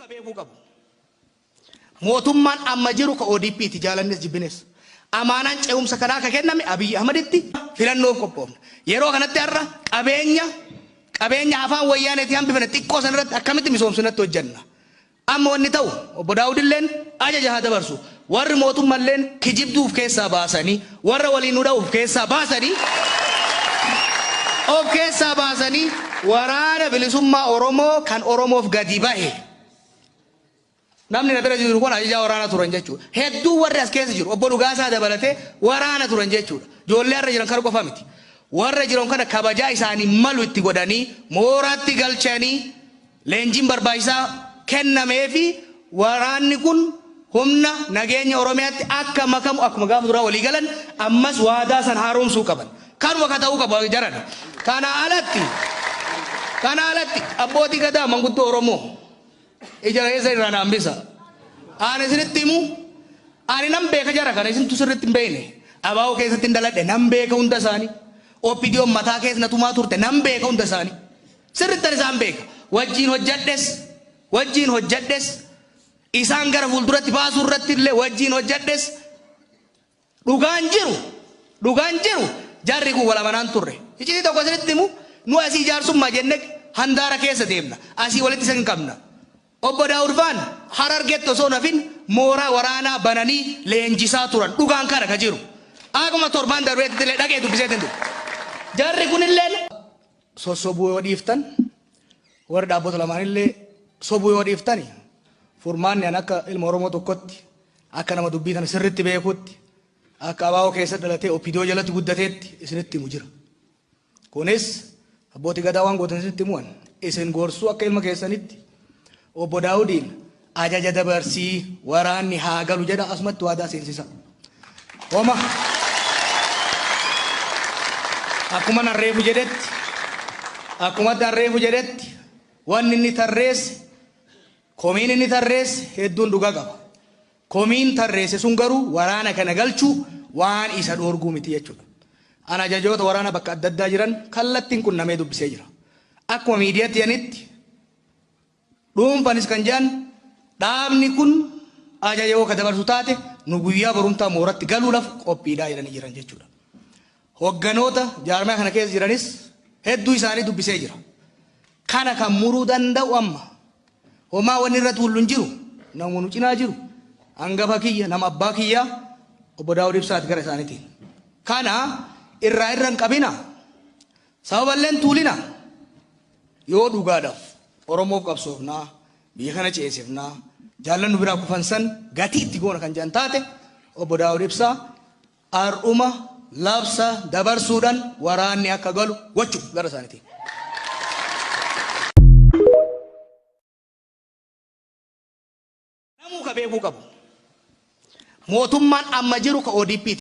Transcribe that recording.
ka beekuu qabu. Mootummaan amma jiru ka ODP ti jaalannes jibbines. Amaanaan ce'umsa kanaa ka kenname Abiy Ahmaditti filannoof qophoofna. Yeroo kanatti har'a qabeenya qabeenya afaan wayyaaneetii hambifne xiqqoo san irratti akkamitti misoomsinatti hojjenna. Amma wanni ta'u obbo Daawudilleen ajaja haa dabarsu. Warri mootummalleen kijibduu of keessaa baasanii warra waliin nu dha'u of keessaa baasanii of keessaa baasanii waraana bilisummaa Oromoo kan Oromoof gadi bahe namni na bira jiru kun ajajaa waraanaa turan jechuudha. Hedduu warri as keessa jiru obbo Dhugaasaa dabalatee waraana turan jechuudha. Ijoollee har'a jiran kana qofa miti. Warra jiran kana kabajaa isaanii malu itti godhanii mooraatti galchanii leenjiin barbaachisaa kennameefi waraanni kun humna nageenya Oromiyaatti akka makamu akkuma gaafa duraa walii galan ammas waadaa san haaromsuu qaban. Kanuma ka ta'uu qabu jaran. Kana alatti kana alatti abbootii gadaa manguddoo Oromoo ija keessa irraa na hambisa. Ani isinitti himu ani nan beeka jara kana isintu sirriitti hin beekne. Abaa'oo keessatti hin daladhe nan beeka hunda isaanii. OPDOn mataa keessa na tumaa turte nan beeka hunda isaanii. Sirrittan isaan beeka. Wajjiin hojjadhes wajjiin hojjadhes isaan gara fuulduratti baasuu irratti illee wajjiin hojjadhes dhugaan jiru dhugaan jiru jarri kun wal amanaan turre. Iccitii tokko isinitti himu nu asii jaarsummaa jenne handaara keessa deemna. Asii walitti isin qabna. Obbo Daawud faan Harargetti osoo nafin mooraa waraanaa bananii leenjisaa turan. Dhugaan kana ka jiru. Akkuma torbaan darbeetti illee dhaqee dubbiseetiin ture. Jarri kunillee sossobuu yoo dhiiftan warri dhaabbota lamaanillee sobuu yoo dhiiftani furmaanni an akka ilma Oromoo tokkotti akka nama dubbii tana sirritti beekutti akka abaa'oo keessa dhalatee OPDO jalatti guddateetti isinitti himu jira. Kunis abbootii gadaa waan gootan isinitti himuan isin gorsuu akka ilma keessanitti obbo Daawudiin ajaja dabarsii waraanni haa galu jedha asumatti waadaa seensisa. Homa akkuma narreefu jedhetti akkuma narreefu jedhetti wanni inni tarreesse komiin inni tarreesse hedduun dhugaa qaba. Komiin tarreesse sun garuu waraana kana galchuu waan isa dhoorguu miti jechuudha. An ajajoota waraana bakka adda addaa jiran kallattiin qunnamee dubbisee jira. Akkuma miidiyaatti jedhanitti dhuunfanis kan jedhan dhaabni kun ajaja yoo ka dabarsu taate nu guyyaa borumtaa mooratti galuudhaaf qophiidhaa jedhanii jiran jechuudha. Hogganoota jaarmaya kana keessa jiranis hedduu isaanii dubbisee jira. Kana kan muruu danda'u amma homaa wanni irra tuullu hin jiru nama nu cinaa jiru hangafa kiyya nama abbaa kiyyaa obbo Daawud Ibsaati gara isaaniitiin. Kana irraa irra hin qabina. Sababallee hin tuulina. Yoo dhugaadhaaf Oromoof qabsoofnaa biyya kana ceesifnaa jaallan nu biraa kufan san gatii itti goona kan jedhan taate obbo Daawud Ibsaa har'uma labsa dabarsuudhaan waraanni akka galu gochuu gara isaaniitiin. Namuu ka beekuu qabu. Mootummaan amma jiru ka ODP ti.